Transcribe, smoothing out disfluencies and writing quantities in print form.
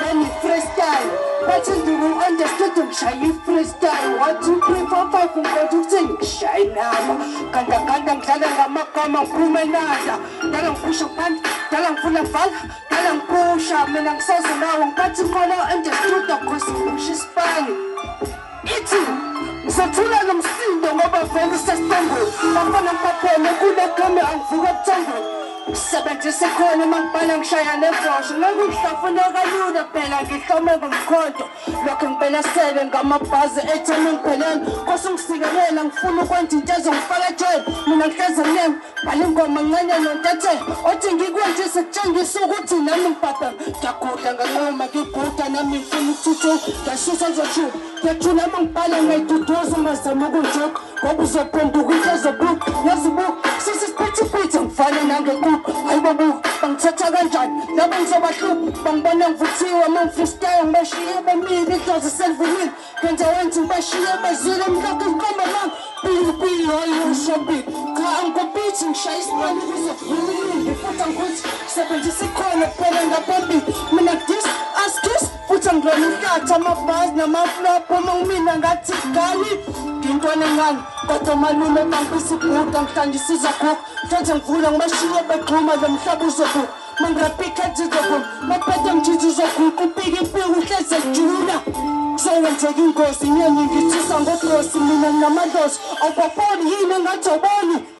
Nami freestyle bathi ngiku-understood ngishaya i-freestyle. 1 2 3 4 5 ngiqonda ukuthi ngishaya inamba gandaganda ngidlala ngamagama ngiphume nanda dala ngiphusha ngiphansi dala ngifuna ngivala dala ngiphusha mina ngisoze nawo ngiphathi inqola understood cause ngiphusha isipani ithi ngizothula lo msindo ngoba vele usesitongweni bafana ngiphapheme kule game angivuka ebuthongweni ngisebenzisa khona uma ngibhala ngishaya nevosho ngeke ngihlafune kalula phela ngihlome ngomkhonto lokho ngibelasele ngamabhazi etheme ngiphelele kose ungisikelela ngifuna ukwenza into ezongifaka ejele mina ngihlezi emnyama bhala ingoma ncane nontethe othi ngikwenzise kutshengisa ukuthi nami ngibhabhema ngiyagudla nganqoma ngiguda nami ngifuna ukuthuthuka ngiyasusa ngizoshuba ngiyathula uma ngibhala ngiyayiduduza ungazama ukungijuka ngoba uzophenduka into ezobuka yazibuka sisiphithiphithi ngifane nangekuku hayi bobuka bangithatha kanjani labo ngizobahlupha bangibona ngivuthiwe uma ngifreestyle ngibashiye bemile idlozi selivumile ngenza wenza ngibashiye bezile mlokhu ngikhomba manga pili hayi ushobile cha angikompiti ngishaya isibani ukuze vume futhi angikuthi sebenzisa ikhono kuphela ngaphambili mina dis askis futhi angilona uhlatha amabhazi namaflop uma ngimina ngathi gali ngintwana encane kodwa malume bangibisa ibhuda ngihlanjisiza khokho mhlawumbe ngivula ngibashiye begxuma lo mhlaba uzobuka mangirapikhethi izokhona maphethe mjiji uzoguqa upike impiko uhlezi ejula kuzowenzeka ingozi inyoni ngithisa ngobhosi mina namadlozi awubaboni yini engathi awuboni.